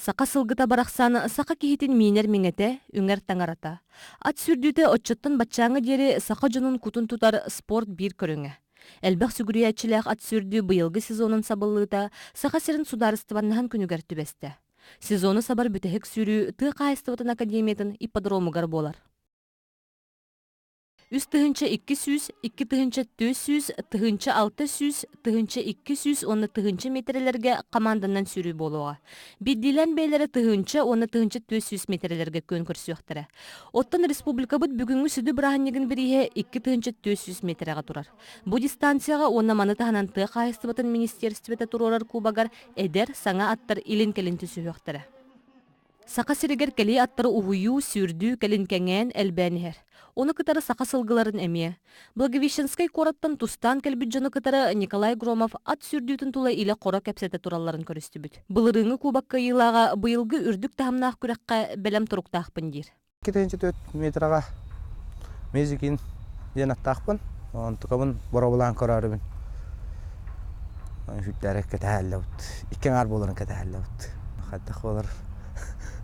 Саха сылгыта барахсан саха киһитин миинэр миҥэтэ, үҥэр таҥарата. Ат сүүрдүүтэ оччоттон баччааҥҥа диэри саха дьонун кутун тутар спорт биир көрүҥэ. Элбэх сүгүрүйээччилээх ат сүүрдүү быйылгы сезонун сабыллыыта Саха сирин судаарыстыбаннаһын күнүгэр түбэстэ. Сезону сабар бүтэһик сүүрүү Тыа хаһаайыстыбатын академиятын ипподромугар буолар. 3200, 2400, 1600, 1200 уонна 1000 миэтэрэлэргэ хамаанданан сүүрүү буолуоҕа. Биирдиилээн бэйэлэрэ 1000 уонна 1400 миэтэрэлэргэ күөн көрсүөхтэрэ. Оттон республикабыт бүгүҥҥү сүдү бырааһынньыгын бирииһэ 2400 миэтэрэҕэ турар. Бу дистанцияҕа уонна маны таһынан тыа хаһаайыстыбатын министиэристибэтэ туруорар кубогар эдэр, саҥа аттар илин-кэлин түсүһүөхтэрэ. Саха сиригэр кэлии аттары уһуйуу, сүүрдүү кэлин кэҥээн, элбээн иһэр. Ону кытары саха сылгыларын эмиэ. Благовещенскай куораттан тустаан кэлбит дьону кытары Николай Громов ат сүүрдүүтүн тула илэ-хоро кэпсэтэ туралларын көрүстүбүт. Былырыыҥҥы кубок кыайыылааҕа быйылгы үрдүк таһымнаах күрэххэ бэлэм туруктаахпын диир. 2 метраҕа Мизикин диэн аттаахпын. Онтукабын боруобалаан көрөөрүбүн. Үһүктээри кэтэһэллэбит. Икки аҥаар буоларын кэтэһэллэбит. Хайдах буолар?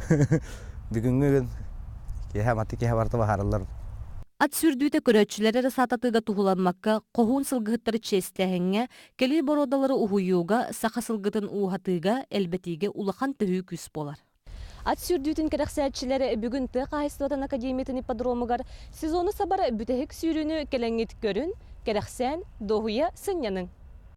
Бүгүҥҥү күн киэһэ маты киэһэ барыта баһаарыллар. Ат сүүрдүүтэ көрөөччүлэр эрэ саататыыга туһуламмакка, хоһуун сылгыһыттары чиэстээһиҥҥэ, кэлии боруодалары уһуйууга, саха сылгытын ууһатыыга, элбэтиигэ улахан төһүү күүс буолар. Ат сүүрдүүтүн кэрэхсээччилэр бүгүн Тыа хаһаайыстыбатын академиятын ипподромугар сезону сабар бүтэһик сүүрүүнү кэлэҥҥит көрүн, кэрэхсээн, дуоһуйа сынньаныҥ!